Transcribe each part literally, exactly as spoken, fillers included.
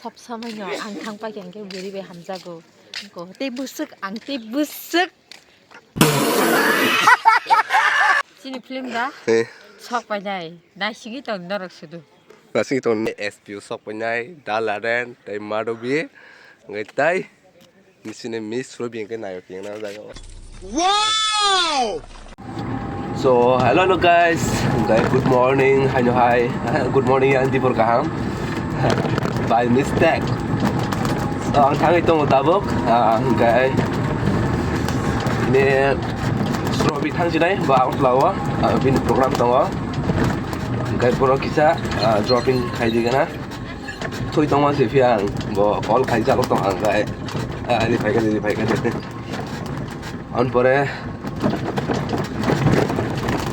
Sab samai no ang thang pai khe bwrwi bai hamjago. Ko tei bwswk, ang tei bwswk. Chini film da? Eh. Sok painai. Naisingwi tong norok sudu. Naisingwi tong S P O sok painai, Da Laden, tei Madobi. Ngai tai. Nisini Miss Ruby hingke nayok yang na jaga. Wow! So, hello, hello, guys. Guys, good morning. Hai, no, hai. Good morning, yang dibor kaham. By mistake. So, ang thangwi tongo tabuk. Ah, hingke ini Srobi thangsinai, ba ang flower. Ah, bini program tongo. Hingke borok kisa, ah, dropping khai di gana. Thwi tongma se phiya ang, bo call khai jalo tong ang kai. Ah, ani phaikha, ani phaikha. On pore,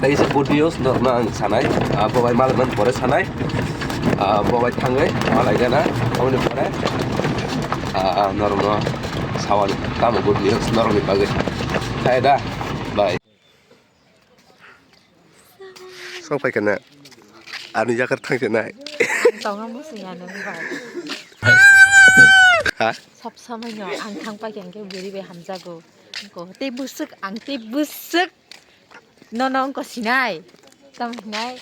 tei se good news, norma ang sanai. Ah, bo bai malai man pore sanai. Ah, bo bai thangwi, malai gana. Aboni pore, ah, norma sawan, tamo good news, norma bagwi. Khai da, bye. Sok pai kana. Ani jakar thang se nai. Tongo musi ya nang ba. Ha? Sab samai no ang thang pai khe bwrwi bai hamjago. Ko tei bwswk, ang tei bwswk. No no ko sinai. Tam sinai.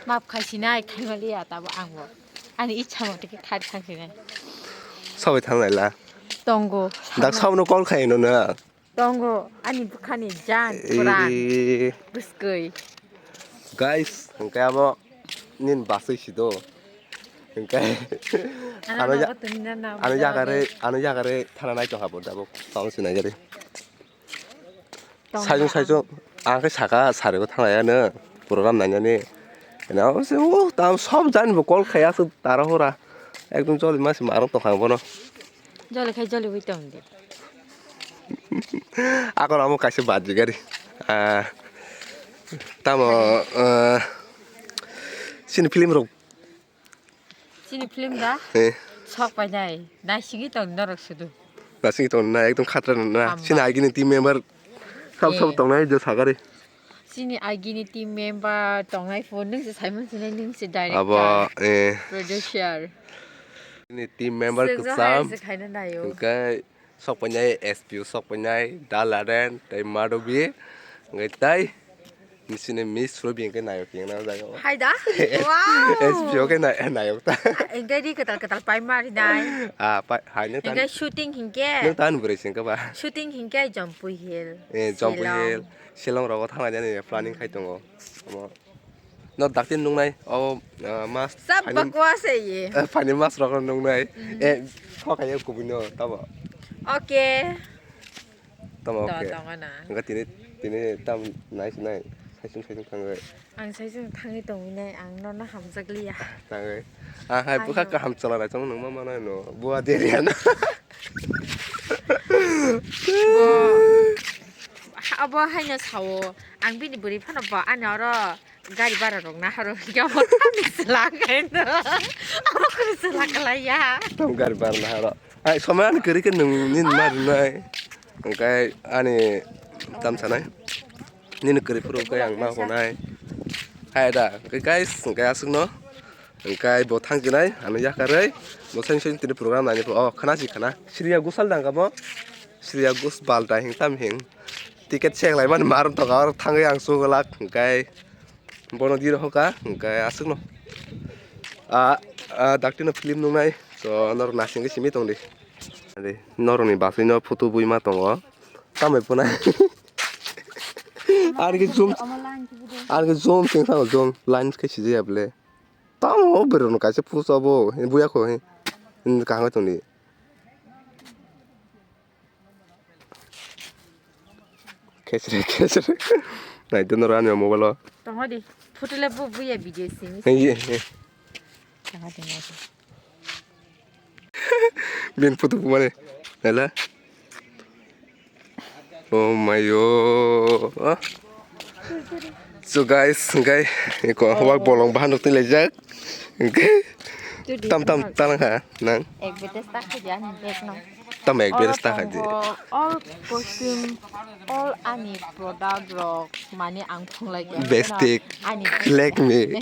Map khai sinai, khai mali ya tabo ang bo. Ani ichha mo tike khai thang sinai. Sok pai thang lai la. Tongo. Dak sok no call khai no na. Tongo, ani bwkhani jaan, pran, bwskwi. Guys, hwnkhe abo nini baswi sido. Hwnkhe ano ano ja-, nogo tongna na ano bwsa jagare, bagwi. Ano jagare thana nai tongha bo tabuk. Tong sinai gari. Tong saijung na saijung, ang khe saka sarigo thanglaiya no. Program nainani. Eno se o tam sob jani bo call khaiya se tara hora. Ekdom joli masi marok tongkha bono. Joli khai joli wi tong de. Akon amo kaisa baji gari. Ah, tamo, ah, sini film rok. Sini film da? Eh. Sok pai dai. Naisingwi tong norok sudu. Naisingwi tong na ekdom khatra na. Hamba. Sini agini team member sab sab tongnai jo sagari. Chini agini team member tongnai phone, nwng se Simon sinai, nwng se director, abo, eh, producer. Chini team member kwcham. Chwng hai se khaina naio. Hwnkhe sok painai S P O, sok painai Da Laden, tei Madobi, hwnkhe tai nisini Miss Ruby hwnkhe nayok yang na jaga o. Hai da? Wow. S P O khe na-, nayok ta. Hwnkhe ri kwtal kwtal pai ma rinai. Ah, pai, hai nwng tan. Hwnkhe shooting hwnkhe. Nwng tan bwrwi se hwnkhe ba. Shooting hwnkhe Jampui Hill. Eh, Jampui Hill. Shillong. Shillong rogo thangna jani planning khai tongo. Omo. No dakti nungnai, o, ah, mas. Sab bakwa se ye. Eh, phani mas rogo nungnai. Mm. Eh, khokai ye kubui no, tabo. Okay. Tamo, okay. Tongo na. Enggak tini, tini tam nai sinai. Saisung saisung thangwi. Ang saisung thangwi tongwi nai, ang nono hamjakliya. Thangwi. Ang hai bwkha kaham chala rai tong nung ma manai no. Bua deriya no. Bo, ha-, abo haino sao, ang bini bwrwi phano bo ani oro gari bara rok naharo, ya bo thani sela kaino. Abo kunu sela kalaiya. Tam gari bara naharo. Ai, somai ani kwrwi khe nwng nini ma rwnai. Hwnkhe ani tam sanai. Nini kwrwi phuru khe ang ma honai. Hai da, hwnkhe guys, hwnkhe aswkno. Hwnkhe bo thangchinai, ano yakarwi. Bo sain sain tini program naini pho. Oh, khana si khana. Siriya gusal dang kamo. Siriya gus balta hing tam hing. Ticket seng lai mani marom toka oro thangwi ang chuglak. Hwnkhe Bono diro hoka, hwnkhe aswkno. A, a, daktino film nungnai, so norok naisingwi simi tongdi. Adi, norokni baswino photo buima tongo. Tambai phunai. Ani khe zoom, ani khe zoom sing thango, zoom line khe sijaya bwle. Tamo o bwrwino kaisa pusa bo, buya kho he. Kaham tongdi. Khesre, khesre. Nai dono rani mobile o. Tongo di. Photo le bu buya video simi. Hey, hey, hey. Tongo di, tongo di. Bin photo bu mane. Nala. Oh my yo. Ah. So guys, guys, iko hobak bolong bahan rok twi laijak. Tam tam tanang ha nang. Ek betes tak khaja ni bag no. Tam ek betes tak khaja. All costume, all ani product rok mane ang phunglai khe. Bestik, ani Lakme.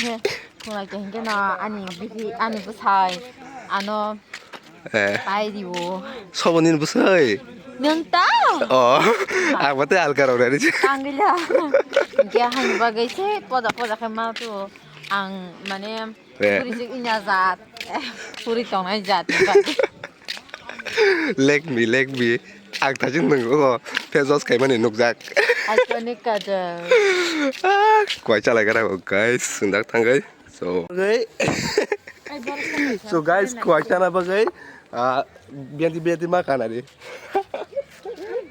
Phunglai khe hingke no ani bithi ani bwsai ano Eh. Pai di bo. Sobo nini bwsai? Nang ta? Oh, ang mate alka rok rani. Tangila. Kya hani bagai se poda poda khe ma tu ang mane Eh. Puri sik inya jat. Puri tongnai jat. Lek mi, lek mi. Ang thajin nang o phesos khaimani nukjak. Iconic kajal. Ah, kwai chalai gara guys, sungdak thangai. So, so guys, kwai chana bagwi, ah, bianti bianti ma kana di.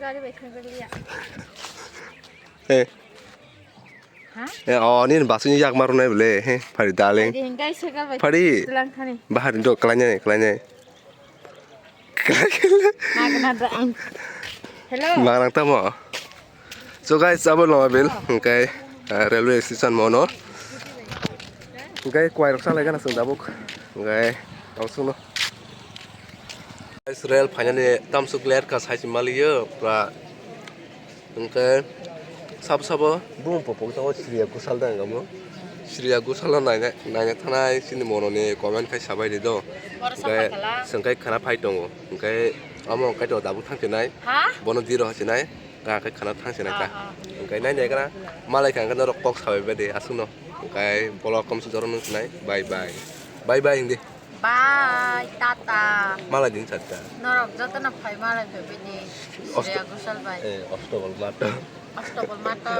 Gari bai thangkha liya. Eh. Ha? Eh, oh, nini basini yak marunai bole, he, phari darling. Phari hingkai sekal bai Phari. Tilang khani. Bahar do kalainai, kalainai. Magna da ang. Hello. Mangrang tamo. So guys, abo lama bil, hingkai, ah, railway station mono. Hingkai kwai rok salai gana sung dabuk. Hingkai, tong sung no. Israel finally tamsuk ler ka sai maliyo pra. Hingke sabo sabo bumung popok tongo Shreya Ghoshal da hingke bo. Shreya Ghoshal no naina naina thanai chini mono ni comment khai sabai di do. Hingke sengkai khana phai tongo. Hingke amo hingke to dabuk thang khe nai. Ha? Bono diro hasi nai. Ka hingke khana thang se nai ka. Ah, ah. Hingke nai nai kana malai ka hingke norok kok sabai bai di aswk no. Hingke vlog kom se joro nung sinai. Bye bye. Bye bye hindi. Bye, tata. Malai din chatta. Norok jotono phai malai phai bini. Osto- Shreya Ghoshal bai. Eh, Ostobol Mato. Ostobol Mato.